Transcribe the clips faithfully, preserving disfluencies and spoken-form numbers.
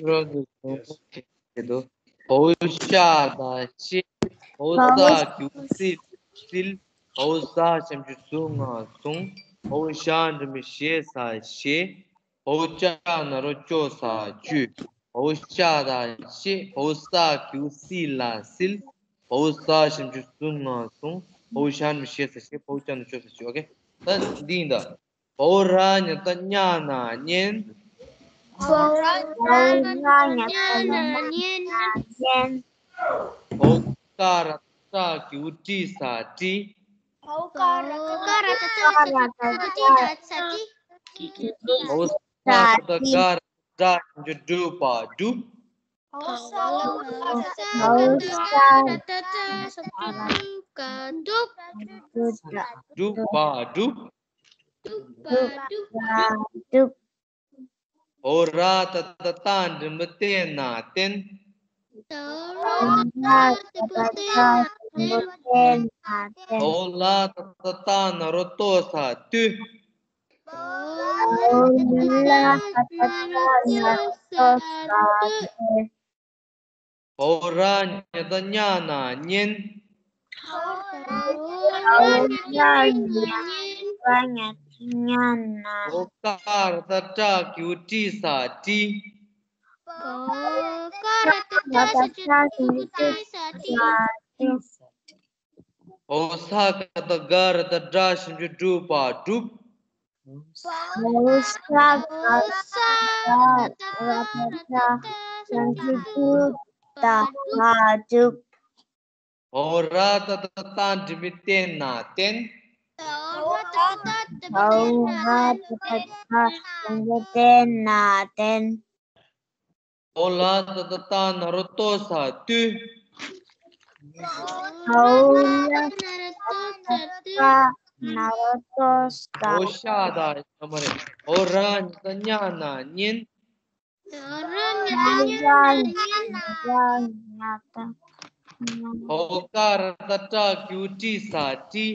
རོ་གི་གཟུགས་ངོ་ཞེས་འདོད། བའོ་ཤ་ད་ཤེ། བའོ་ས་གི་གུ་སི་སིལ། བའོ་ཟ་ཞབས་ཀྱུ་ཟུ་ང་ཟུང་། བའོ་ཞ་འགྲེང་བུ་ཞེ་ས་ཞེས། བའོ་ཅ་ན་རོ་ཅོ་ས་ཅུ། བའོ་ཤ་ད་ཤེ། བའོ་ས་གི་གུ་སི་ལ་སིལ། བའོ་ཟ་ཞབས་ཀྱུ་ཟུ་ང་ཟུང་། བའོ་ཞ་འགྲེང་བུ་ཞེ་ས་ཞེས། བའོ་ཅ་ན་རོ་ཅོ་ས་ཅུ། ཨོ་ཁེ། ད་འདི་ཡིན་ད། བའོ་ར་ཉ་ད་ཉ་ན་ཉན། བའོ་ར་ཉ་ད་ཉ་ན་ཉན། བའོ་ཀ་ར་ཏ་ཏྲ་གི་གུ་ཀྲི་ས་ཀྲི། བའོ་ཀ་ར་ཏ་ཏྲ་གི་གུ་ཀྲི་ས་ཀྲི། བའོ་ས་ཀ་ཏ་ག་ར་ཏ་གྲ་ཞབས་ཀྱུ་གྲུ་པ་གྲུབ། བའོ་ས་ཀ་ཏ་ག་ར་ཏ་གྲ་ཞབས་ཀྱུ་གྲུ་པ་གྲུབ། གྲུབ་པ་གྲུབ། གྲུབ་པ་གྲུབ། བའོ་ར་ཏ་ཏ་ཏ་འགྲེང་བུ་ཏེ་ན་བསྟན། བའོ་ལ་ཏ་ཏ་ཏ་ན་རོ་ཏོ་ས་བཏུད། བའོ་ལ་ཏ་ཏ་ཏ་ན་རོ་ཏོ་ས་བཏུད། བའོ་ར་ཉ་ད་ཉ་ན་ཉན། བའོ་ར་ཉ་ད་ཉ་ན། བའོ་ཀ་ར་ཏ་ཏྲ་གི་གུ་ཏྲི་ས་ཏྲི། བའོ་ཀ་ར་ཏ་ཏྲ་ཞབས་ཀྱུ་གྲུ་ཏྲི་ས་ཏྲི། བའོ་ས་ཀ་ཏ་ག་ར་ཏ་གྲ་ཞབས་ཀྱུ་གྲུ་པ་གྲུབ། བའོ་ས་ཀ་ཏ་ག་ར་ཏ་གྲ་ཞབས་ཀྱུ་གྲུ་པ་གྲུབ། བའོ་ར་ཏ་ཏ་ཏ་འགྲེང་བུ་ཏེ་ན་བསྟན། བའོ་ར་ཏ་ཏ་ཏ་འགྲེང་བུ་ཏེ་ན་བསྟན། བའོ་ལ་ཏ་ཏ་ཏ་ན་རོ་ཏོ་ས་བཏུད། བའོ་ལ་ཏ་ཏ་ཏ་ན་རོ་ཏོ་ས་བཏུད། བའོ་ཤ་ད་ཡ་མ་རེད། བའོ་ར་ཉ་ད་ཉ་ན་ཉན། བའོ་ར་ཉ་ད་ཉ་ན་ཉན། བའོ་ཀ་ར་ཏ་ཏྲ་གི་གུ་ཏྲི་ས་ཏྲི།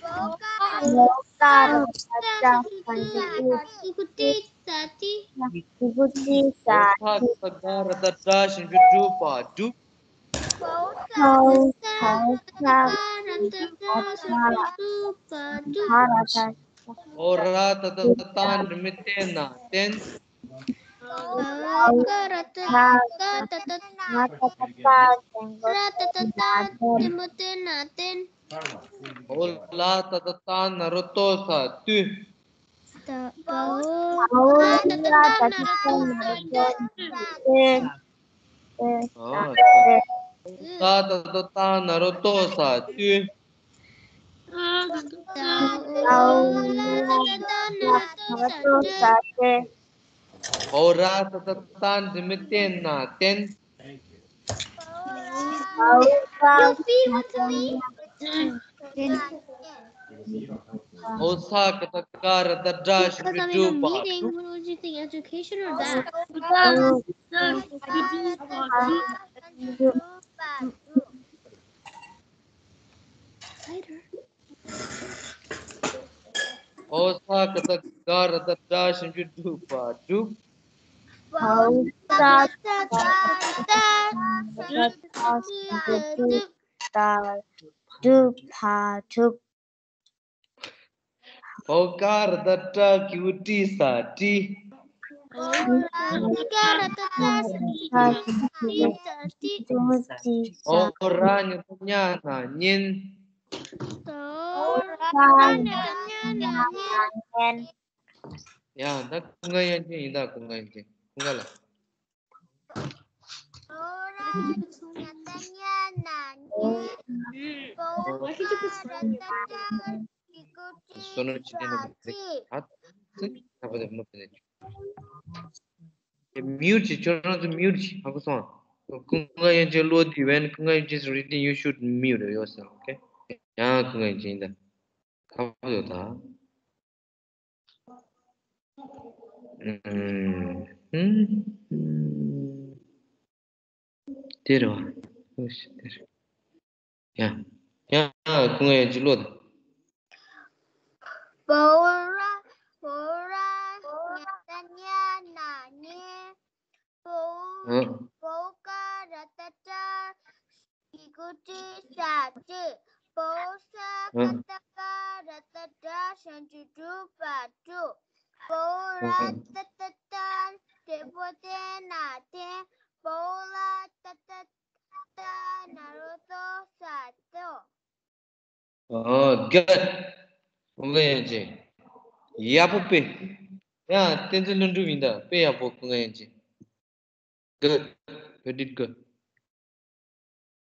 བའོ་ཀ་ར་ཏ་ཏྲ་གི་གུ་ཏྲི་ས་ཏྲི། གི་གུ་ཏྲི་ས་ཏྲི། བའོ་ས་ཀ་ཏ་ག་ར་ཏ་གྲ་ཞབས་ཀྱུ་གྲུ་པ་གྲུབ། བའོ་ས་ཀ་ཏ་ག་ར་ཏ་གྲ་ཞབས་ཀྱུ་གྲུ་པ་གྲུབ། བའོ་ར་ཏ་ཏ་ཏ་འགྲེང་བུ་ཏེ་ན་བསྟན། བའོ་ཀ་ར་ཏ་ཏ་ཏ་ཏ་ཏ་ཏ་ཏ་ཏ་ཏ་ཏ་ཏ་འགྲེང་བུ་ཏེ་ན་བསྟན། བའོ་ལ་ཏ་ཏ་ཏ་ན་རོ་ཏོ་ས་བཏུད། བའོ་ལ་ཏ་ཏ་ཏ་ན་རོ་ཏོ་ས་བཏུད། ཨ་ལ་ཏ་ཏ་ཏ་ན་རོ་ཏོ་ས་བཏུད། བའོ་ལ་ཏ་ཏ་ཏ་ན་རོ་ཏོ་ས་བཏུད། བའོ་ར་ཏ་ཏ་ཏ་འགྲེང་བུ་ཏེ་ན་བསྟན། བའོ་ས་ཀ་ཏ་ག་ར་ཏ་གྲ་ཞབས་ཀྱུ་གྲུ་པ་གྲུབ། Because I'm in a meeting, what do you think, education or that? Later. བའོ་ས་ཀ་ཏ་ག་ར་ཏ་གྲ་ཞབས་ཀྱུ་གྲུ་པ་གྲུབ། བའོ་ས་ཀ་ཏ་ག་ར་ཏ་གྲ་ཞབས་ཀྱུ་གྲུ་པ་གྲུབ། བའོ་ཀ་ར་ཏ་ཏྲ་གི་གུ་ཏྲི་ས་ཏྲི། བའོ་ཀ་ར་ཏ་ཏྲ་གི་གུ་ཏྲི་ས་ཏྲི། བའོ་ར་ཉ་ད་ཉ་ན་ཉན། བའོ་ར་ཉ་ད་ཉ་ན་ཉན། ཡ་ད་ཀུན་དགའ་དབྱངས་ཅན་ཡིན་ད། ཀུན་དགའ་དབྱངས་ཅན། ཀུན་དགའ་ལགས། བའོ་ར་ཉ་ད་ཉ་ན་ཉན། བའོ་ཀ་ར་ཏ་ཀྲ་གི་གུ་ཏྲི་ས་ཏྲི། Mute བྱེད། ཁྱོད་རང་ཚོ་mute བྱེད། ཧ་གོ་སོང་། ཀུན་དགའ་དབྱངས་ཅན་བློ་བདེ། When ཀུན་དགའ་དབྱངས་ཅན is reading, you should mute yourself, okay? ཡང་ཀུན་དགའ་དབྱངས་ཅན་ཡིན་ད། ཁ་བ་ཡོད་ད། ཨུམ། ཨུམ། དེ་རེད་བ། ཨོ་ཤི། དེ་རེད། ཡ། ཡ། ཀུན་དགའ་དབྱངས་ཅན་བློ་བདེ། བའོ་ར། བའོ་ར་ཉ་ད་ཉ་ན་ཉན། ཨ། བོ་ཀ་ར་ཏ་ཏྲ། གི་གུ་ཏི་ས་ཏི། བོ་ས་ཨ། ཀ་ཏ་ག་ར་ཏ་ཏྲ། ཞབས་ཀྱུ་གྲུ་པ་གྲུབ། བོ་ཨ། ར་ཏ་ཏ་ཏ། དེ་བོ་དེ་ན་དེ། བོ་ལ་ཏ་ཏ་ཏ། ན་རོ་ཏོ་ས་ཏོ། ཨོ། གྷུཌ། ཀུན་དགའ་དབྱངས་ཅན། ཡག་པོ་དཔེ། ཡ། བསྟན་འཛིན་ལྷུན་གྲུབ་ཡིན་ད། དཔེ་ཡག་པོ། ཀུན་དགའ་དབྱངས་ཅན། གྷུཌ། You did good.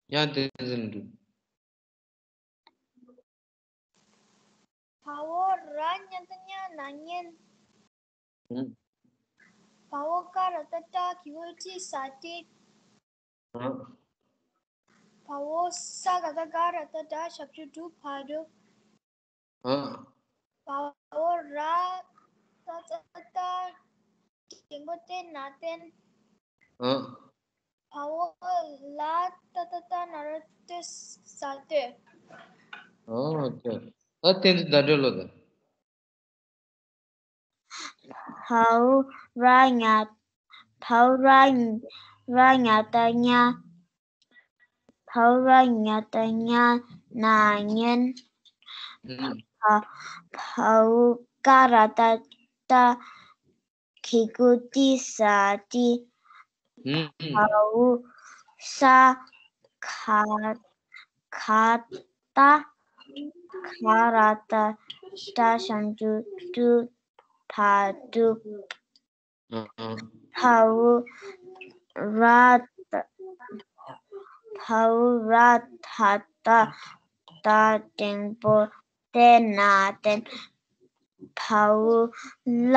ཡ། བསྟན་འཛིན་ལྷུན་གྲུབ། བ་འོག་ར་ཉ་བཏགས་རྙ། རྣ་སྙན། ཨང་། བ་འོག་ཀ་ར་བཏགས་ཀྲ། གི་གུ་ཏི་ས་ཏི། ཨང་། བ་འོག་ས་ག་བཏགས་སྒ་ར་བཏགས་སྒྲ། ཞབས་ཀྱུ་གྲུ་པ་གྲུབ། ཨང་། བ་འོག་ར་ཏ་བཏགས་རྟ། འགྲེང་བུ་ཏི་ན་རྟེན། ཨང་། བ་འོག་ལ་ཏ་བཏགས་ལྟ། ན་རོ་སྟོ་ས་སྟོད། ཨོ་ཀེ། ད་བསྟན་འཛིན་ཟླ་སྒྲོན་ལོ་ད། བ་འོག་ར་ཉ། བ་འོག་ར་ཉ་བཏགས་རྙ། བ་འོག་ར་ཉ་བཏགས་རྙ། རྣ་སྙན། ཨང་། བ་བ་འོག་ཀ་ར་བཏགས་ཀྲ། གི་གུ་ཏི་ས་ཏི། ཨང་། བ་འོག་ས་ག་ག་བཏགས་ག་ར་བཏགས་གྲ། ཞབས་ཀྱུ་གྲུ་པ་གྲུབ། ཨང་། བ་འོག་ར་ཏ། བ་འོག་ར་ཏ་བཏགས་རྟ། འགྲེང་བུ་ཏི་ན་རྟེན། བ་འོག་ལ་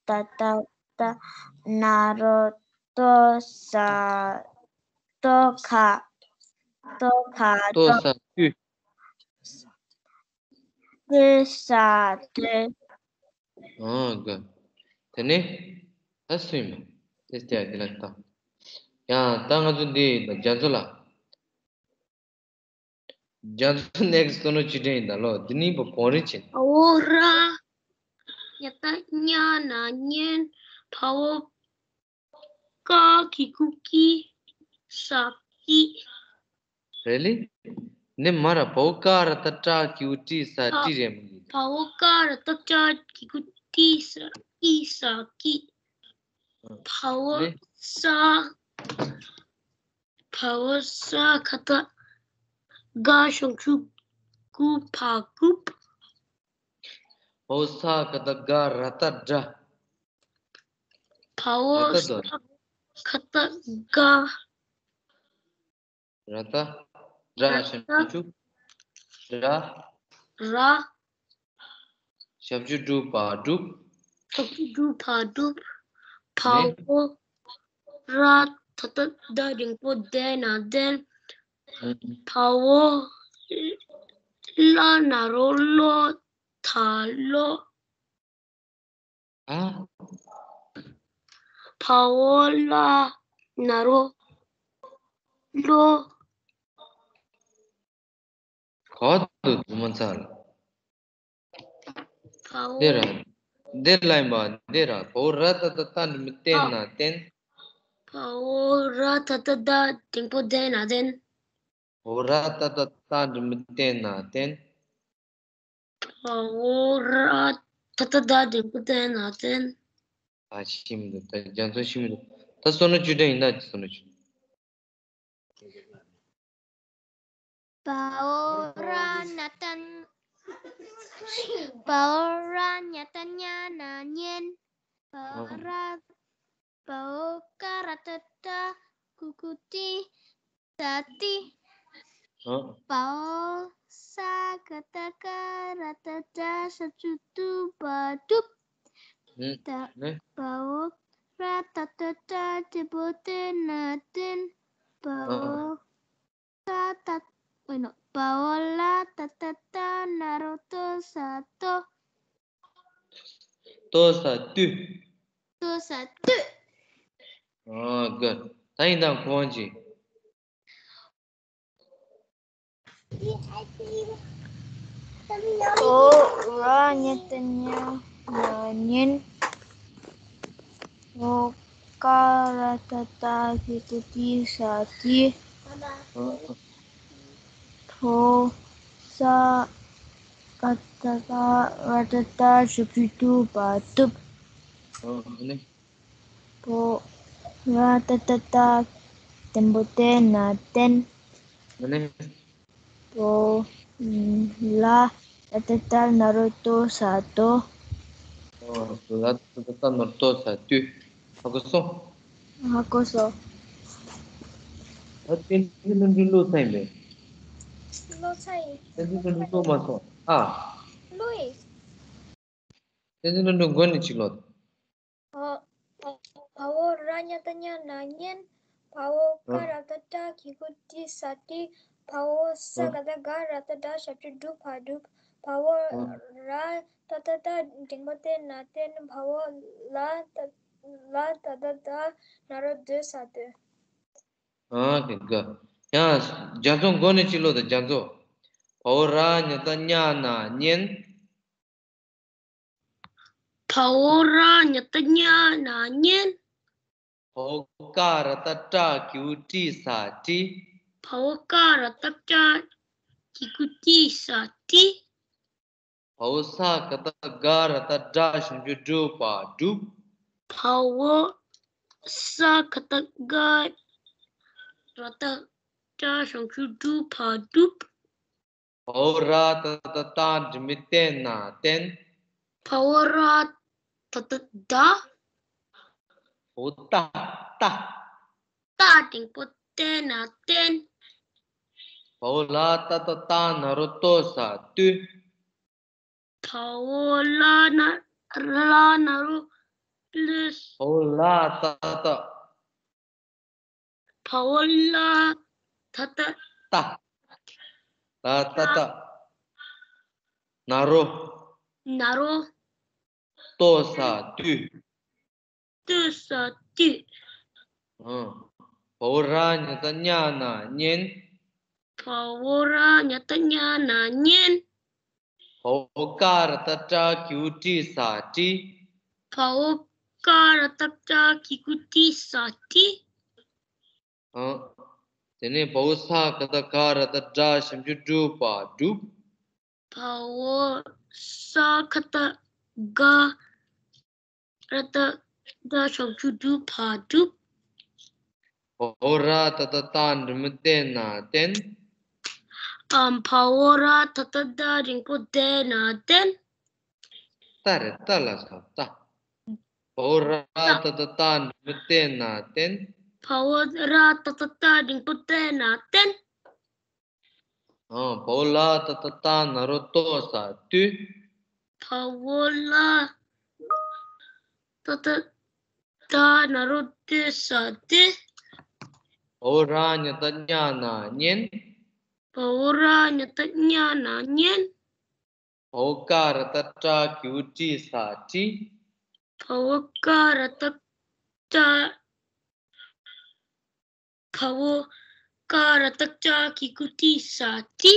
ཏ་བཏགས་ལྟ། ན་རོ་སྟོ་ས་སྟོ་ཁ། སྟོ་ཁ་སྟོ་སྟོ། ས་སྟོད། སྟོད་ས་སྟོད། ཨང་། གྷུཌ། དེ་ནས་ད་སུ་ཡིན་པ། དེ་སྟེ་ཡ་འདི་ལ་ལྟ། ཡ། ད་ང་ཚོ་འདི་ཡིན་ད། རྒྱ་མཚོ་ལགས། རྒྱ་མཚོ་ནེག་སི་བསོད་ནམས་ཆོས་སྒྲོན་ཡིན་ད་ལོ། འདི་ནི་བོ་བོན་རིན་ཆེན། བ་འོག་ར་ཉ་བཏགས་རྙ། རྣ་སྙན། བ་འོག་ཀ། གི་གུ་ཀི། ས་ཀི། རེད་ལེ། ནི་མ་ར་བ་འོག་ཀ་ར་བཏགས་ཀྲ། གི་གུ་ཏི་ས་ཏི་རེད་མོ། བ་འོག་ཀ་ར་བཏགས་ཀྲ། གི་གུ་ཏི་ས་ཀི། ས་ཀི། བ་འོག་ལེ། ས། བ་འོག་ས་ག་བཏགས་སྒ། ཞབས་ཀྱུ་གུ་ཕ་གུབ། བ་འོག་ས་ག་བཏགས་སྒ་ར་བཏགས་སྒྲ། བ་འོག་ར་བཏགས་སྒྲ། ས་ག་བཏགས་སྒ། ར་བཏགས་སྒྲ། ར་བཏགས་ཞབས་ཀྱུ་སྒྲ། ར། ཞབས་ཀྱུ་གྲུ་པ་གྲུབ། ཞབས་ཀྱུ་གྲུ་པ་གྲུབ། བ་ནི། འོག་ར་ཏ་བཏགས་རྡ། འགྲེང་བུ་རྡེ་ན་རྡེན། ཨང་། བ་འོག་ལ་ན་རོ་ལོ་ད་ལོ། ཨ། བ་འོག་ལ་ན་རོ་ལོ། ག་བ་འདུག་དུ་མ་ཚར། བ་འོག་འདི་ར། འདི་ལ་ཡིན་པ་འདི་ར། བ་འོག་ར་ཏ་བཏགས་རྟ། འགྲེང་བུ་རྟེ་ན་རྟེན། བ་འོག་ར་ཏ་བཏགས་རྡ། འགྲེང་བུ་རྡེ་ན་རྡེན། བ་འོག་ར་ཏ་བཏགས་རྟ། འགྲེང་བུ་རྟེ་ན་རྟེན། བ་འོག་ར་ཏ་བཏགས་རྡ། འགྲེང་བུ་རྡེ་ན་རྡེན། ད་ཤེས་མི་འདུག་ད་རྒྱ་མཚོ་ཤེས་མི་འདུག་ད་བསོད་ནམས་ཆོས་སྒྲོན་ཡིན་ན། བསོད་ནམས་ཆོས་སྒྲོན། བ་འོག་ར་ཉ་བཏགས། བ་འོག་ར་ཉ་བཏགས་རྙ། རྣ་སྙན། བ་འོག་ར། བ་འོག་ཀ་ར་བཏགས་ཀྲ། གི་གུ་ཏི་ས་ཏི། ཨ། བ་འོག་ས་ག་བཏགས་སྒ་ར་བཏགས་སྒྲ། ཞབས་ཀྱུ་གྲུ་པ་གྲུབ། ཨ། ད་ནི། བ་འོག་ར་ཏ་བཏགས་རྟ། འགྲེང་བུ་རྡེ་ན་རྡེན། བ་ཨ། འོག་ས་ཏ། ཨེ་ནོ། བ་འོག་ལ་ཏ་བཏགས་ལྟ། ན་རོ་ལྟོ་ས་ལྟོ། ལྟོ་ས་ལྟོས། ལྟོ་ས་ལྟོས། ཨ། གྷུཌ། ད་ཡིན་དང་གོང་ཅི། བ་འོག་ར་ཉ་བཏགས་རྙ། རྣ་སྙན། འོག་ ཀ་ར་ཏ་ཏ་གི་གུ་ཏི་ས་ཏི། ཨ། བོ་ས་ཀ་ཏ་ཀ་ར་ཏ་ཏ་ཞབས་ཀྱུ་ཏུ་བ་ཏུབ། ཨ་ནི། བོ་ར་ཏ་ཏ་ཏ་ལྡེམ་པོ་ཏེ་ན་བརྟན། ཨ་ནི། བོ་ལ་ཏ་ཏ་ཏ་ན་རོ་ཏོ་ས་ཏོ། ཨོ། ལ་ཏ་ཏ་ཏ་ན་རོ་ཏོ་ས་ཏུ། ཧ་གོ་སོང་། ཧ་གོ་སོང་། ད་བསྟན་འཛིན་བློ་གྲོས་ཀློག་ཚར་ཡིན་པས། ཀློག་ཚར་ཡིན། བསྟན་འཛིན་བློ་གྲོས་ཀློག་མ་སོང་། ཨ། ཀློག་ཡིན། བསྟན་འཛིན་བློ་གྲོས་མགོ་ནས་ཅིག་ཀློག། བ། བ་བོ་ར་ཉ་ཏ་ཉ་ན་ཉན། བ་བོ་ཀ་ར་ཏ་ཏ་གི་གུ་ཏི་ས་ཏི། བ་བོ་ས་ཨ། ག་ད་ག་ར་ཏ་ཏ་ཞབས་ཀྱུ་གྲུ་བ་གྲུབ། བ་བོ་ཨ། ར་ཏ་ཏ་ཏ་འགྲེང་བུ་ཏེ་ན་བརྟན། བ་བོ་ལ་ཏ་ལ་ཏ་ཏ་ཏ་ན་རོ་ཏོ་ས་ཏོ། ཨ་ཀེ་ག་ཡང་རྒྱ་མཚོ་མགོ་ནས་ཅིག་ཀློག་དང་། རྒྱ་མཚོ། བ་བོ་ར་ཉ་ཏ་ཉ་ན་ཉན། བ་བོ་ར་ཉ་ཏ་ཉ་ན་ཉན། བ་བོ་ཀ་ར་ཏ་ཀྲ་གི་གུ་ཀྲི་ས་ཀྲི། བ་བོ་ཀ་ར་ཏ་ཀྲ་གི་གུ་ཀྲི་ས་ཀྲི། བ་བོ་ས་ག་ད་ག་ར་ཏ་གྲ་ཞབས་ཀྱུ་གྲུ་བ་གྲུབ། བ་བོ་ས་ག་ད་ག་ར་ཏ་གྲ་ཞབས་ཀྱུ་གྲུ་བ་གྲུབ། བ་བོ་ར་ཏ་ཏ་ཏ་འགྲེང་བུ་ཏེ་ན་བརྟན། བ་བོ་ར་ཏ་ཏ་ཏ། བ་བོ་ཏ་ཏ། ཏ་འགྲེང་བུ་ཏེ་ན་བརྟན། བ་བོ་ལ་ཏ་ཏ་ཏ་ན་རོ་ཏོ་ས་ཏུ། བ་བོ་ལ་ན་ལ་ན་རོ་ལུ། བ་བོ་ལ་ཏ་ཏ། བ་བོ་ལ་ཏ་ཏ། ཏ། ལ་ཏ་ཏ། ན་རོ། ན་རོ། ཏོ་ས་ཏུ། ཏོ་ས་ཏུ། ཨང་། བ་བོ་ར་ཉ་ཏ་ཉ་ན་ཉན། བ་བོ་ར་ཉ་ཏ་ཉ་ན་ཉན། བ་བོ་ཀ་ར་ཏ་ཀྲ་གི་གུ་ཀྲི་ས་ཀྲི། བ་བོ་ཀ་ར་ཏ་ཀྲ་གི་གུ་ཀྲི་ས་ཀྲི། ཨང་། དེ་ནས་བ་བོ་ས་ག་ད་ག་ར་ཏ་གྲ་ཞབས་ཀྱུ་གྲུ་བ་གྲུབ། བ་བོ་ས་ག་ད་ག་ར་ཏ་གྲ་ཞབས་ཀྱུ་གྲུ་བ་གྲུབ། བ་བོ་ར་ཏ་ཏ་ཏ་འགྲེང་བུ་ཏེ་ན་བརྟན། ཨམ། བ་བོ་ར་ཏ་ཏ་ཏ་འགྲེང་བུ་ཏེ་ན་བརྟན། ཏ་རེད། ཏ་ལ་སོང་། ཏ། བ་བོ་ར་ཏ་ཏ་ཏ་འགྲེང་བུ་ཏེ་ན་བརྟན། བ་བོ་ར་ཏ་ཏ་ཏ་འགྲེང་བུ་ཏེ་ན་བརྟན། ཨང་། བ་བོ་ལ་ཏ་ཏ་ཏ་ན་རོ་ཏོ་ས་ཏུ། བ་བོ་ལ་ཏ་ཏ་ཏ་ན་རོ་ཏོ་ས་ཏུ། བ་བོ་ར་ཉ་ཏ་ཉ་ན་ཉན། བ་བོ་ར་ཉ་ཏ་ཉ་ན་ཉན། བ་བོ་ཀ་ར་ཏ་ཀྲ་གི་གུ་ཀྲི་ས་ཀྲི། བ་བོ་ཀ་ར་ཏ་ཀྲ། བ་བོ་ཀ་ར་ཏ་ཀྲ་གི་གུ་ཀྲི་ས་ཀྲི།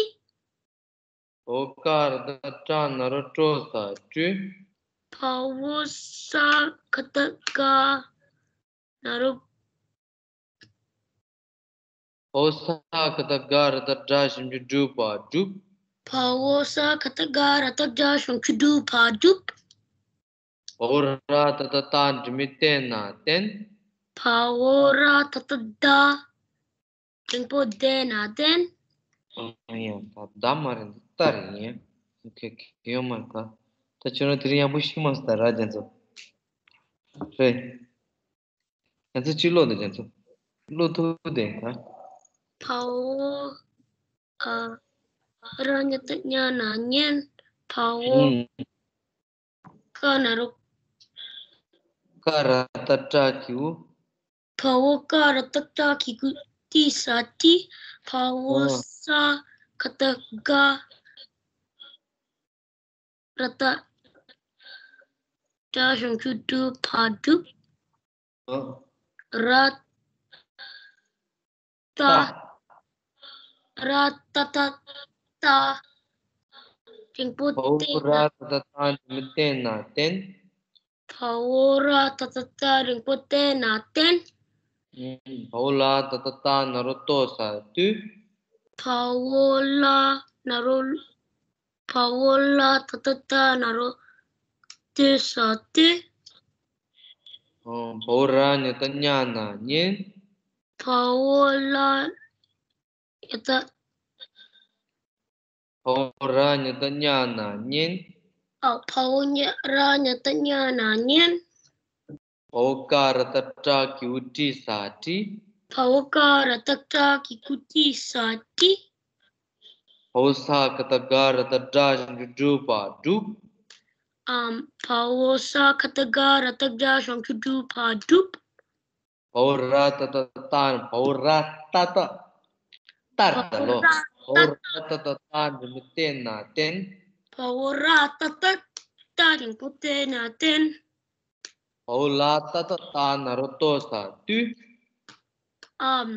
བ་བོ་ཀ་ར་ཏ་ཀྲ་ན་རོ་ཀྲོ་ས་ཀྲོ། བ་བོ་ས་ག་ད་ག་ན་རོ། བ་བོ་ས་ག་ད་ག་ར་ཏ་གྲ་ཞབས་ཀྱུ་གྲུ་བ་གྲུབ། བ་བོ་ས་ག་ད་ག་ར་ཏ་གྲ་ཞབས་ཀྱུ་གྲུ་བ་གྲུབ། བ་བོ་ར་ཏ་ཏ་ཏ་འགྲེང་བུ་ཏེ་ན་བརྟན། བ་བོ་ར་ཏ་ཏ་ཏ་འགྲེང་བུ་ཏེ་ན་བརྟན། ཨ་ཡ། ད་ད་མ་རེད། ད་རེད་ཡིན། ཨོ་ཁེ་ཁེ། ཡོད་མ་རེད། ད་ད་ཁྱོད་རང་དེ་རིང་ཡག་པོ་ཤེས་མ་སོང་ད་ར། རྒྱ་མཚོ། རེད། རྒྱ་མཚོ་ཅིག་ཀློག་དང་། རྒྱ་མཚོ་ཀློག་ཐུབ་དེ་ད། བ་བོ་ཨ་ར་ཉ་ཏ་ཉ་ན་ཉན། བ་བོ་ཨུམ། ཀ་ན་རོ། ཀ་ར་ཏ་ཀྲ་གི་གུ། བ་བོ་ཀ་ར་ཏ་ཀྲ་གི་གུ་ཀྲི་ས་ཀྲི། བ་བོ་ཨ། ས་ག་ད་ག་ར་ཏ་གྲ་ཞབས་ཀྱུ་གྲུ་བ་གྲུབ། ཨ། ར་ཏ། ཏ། ར་ཏ་ཏ་ཏ་འགྲེང་བུ་བ་བོ་ཏེ་ན། ར་ཏ་ཏ་ཏ་འགྲེང་བུ་ཏེ་ན་བརྟན། བ་འོག་ར་ད་བཏགས་རྡ་འགྲེང་བུ་བཏགས་ན་བསྟན། ཨུམ། བ་འོག་ལ་ད་བཏགས་ལྟ་ན་རོ་ལྟོ་ས་ལྟོས། བ་འོག་ལ་ན་རོ། བ་འོག་ལ་ད་བཏགས་ལྟ་ན་རོ་ལྟོ་ས་ལྟོས། ཨོ། བ་འོག་ར་ཉ་བཏགས་རྙ་ན་རྙེད། བ་འོག་ལ་ཉ་བཏགས། བ་འོག་ར་ཉ་བཏགས་རྙ་ན་རྙེད། ཨ། བ་འོག་ཉ་ར་ཉ་བཏགས་རྙ་ན་རྙེད། བ་འོག་ཀ་ར་བཏགས་ཀྲ་གི་གུ་ཀྲི་ས་ཀྲིས། བ་འོག་ཀ་ར་བཏགས་ཀྲ་གི་གུ་ཀྲི་ས་ཀྲིས། བ་འོག་ས་ག་བཏགས་སྒ་ར་བཏགས་སྒྲ་ཞབས་ཀྱུ་སྒྲུ་བ་སྒྲུབ། ཨམ། བ་འོག་ས་ག་བཏགས་སྒ་ར་བཏགས་སྒྲ་ཞབས་ཀྱུ་སྒྲུ་བ་སྒྲུབ། བ་འོག་ར་ད་བཏགས་རྟ། བ་འོག་ར་ད་བཏགས་རྟ་ལོ། བ་འོག་ར་ད་བཏགས་རྟ་འགྲེང་བུ་བཏགས་ན་བསྟན། བ་འོག་ར་ད་བཏགས་རྟ་འགྲེང་བུ་བཏགས་ན་བསྟན། བ་འོག་ལ་ད་བཏགས་ལྟ་ན་རོ་ལྟོ་ས་ལྟོས། ཨམ།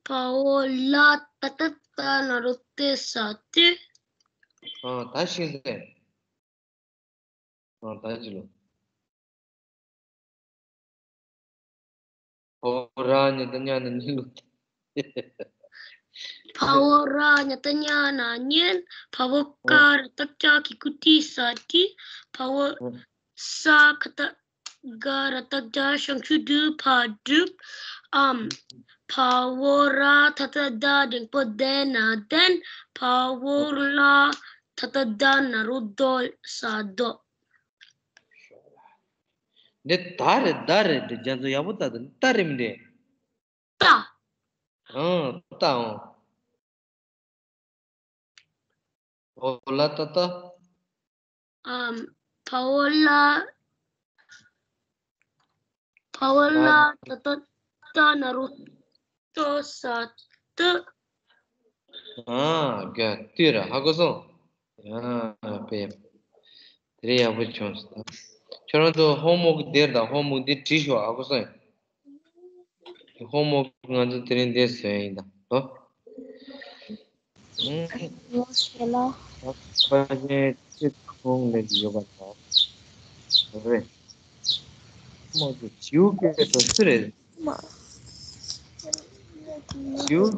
བ་འོག་ལ་ད་བཏགས་ལྟ་ན་རོ་ལྟོ་ས་ལྟོས། ཨ། ད་ཤེས་སོང་། ཨ། ད་ཅི་ལོ། བ་འོག་ར་ཉ་བཏགས་རྙ་ན་རྙེད་ལོ། བ་འོག་ར་ཉ་བཏགས་རྙ་ན་རྙེད། བ་འོག་ཀ་ར་བཏགས་ཀྲ་གི་གུ་ཀྲི་ས་ཀྲིས། བ་འོག་ཨ། ས་ག་བཏགས་སྒ་ར་བཏགས་སྒྲ་ཞབས་ཀྱུ་སྒྲུ་བ་སྒྲུབ། ཨམ། བ་འོག་ར་ད་བཏགས་རྡ་འགྲེང་བུ་རྡེ་ན་རྡེན། བ་འོག་ལ་ད་བཏགས་ལྡ་ན་རོ་ལྡོ་ས་ལྡོ། འདི་ད་རེད་ད་རེད། འདི་རྒྱ་མཚོ་ཡག་པོ་ལྟ། འདི་ལྟ་རེད་མི་འདི། ལྟ། ཨང་། ལྟ་ཨང་། བ་འོག་ལ་ད་བཏགས། ཨམ། བ་འོག་ལ། བ་འོག་ལ་ད་བཏགས་ལྟ་ན་རོ་ལྟོ་ས་ལྟོས། ཨ། དགའ་ལྟོས་ར། ཧ་གོ་སོང་། ཨ། དཔེ་དེ་རིང་ཡག་པོ་བྱུང་སོང་། ཁྱོད་རང་ཚོ་ཧོམ་ཝོག་འདིར་དང་ཧོམ་ཝོག་འདིར་བྲིས་ཤོག་ཧ་གོ་སོང་། ཧོམ་ཝོག་ང་ཚོ་དེ་རིང་འདིར་བཟོས་ཡིན་ད་ལོ། ཨུམ། ཡོ་ཤེ་ལ། ཁ་ཤས་ཅིག་ཁོང་ལས་ཀྱི་ཡོད་པ་དང་། རེད། ཧོམ་ཝོག་འདི་བྱིའུ་སྐད་དུ་སུ་རེད། མ། བྱིའུ།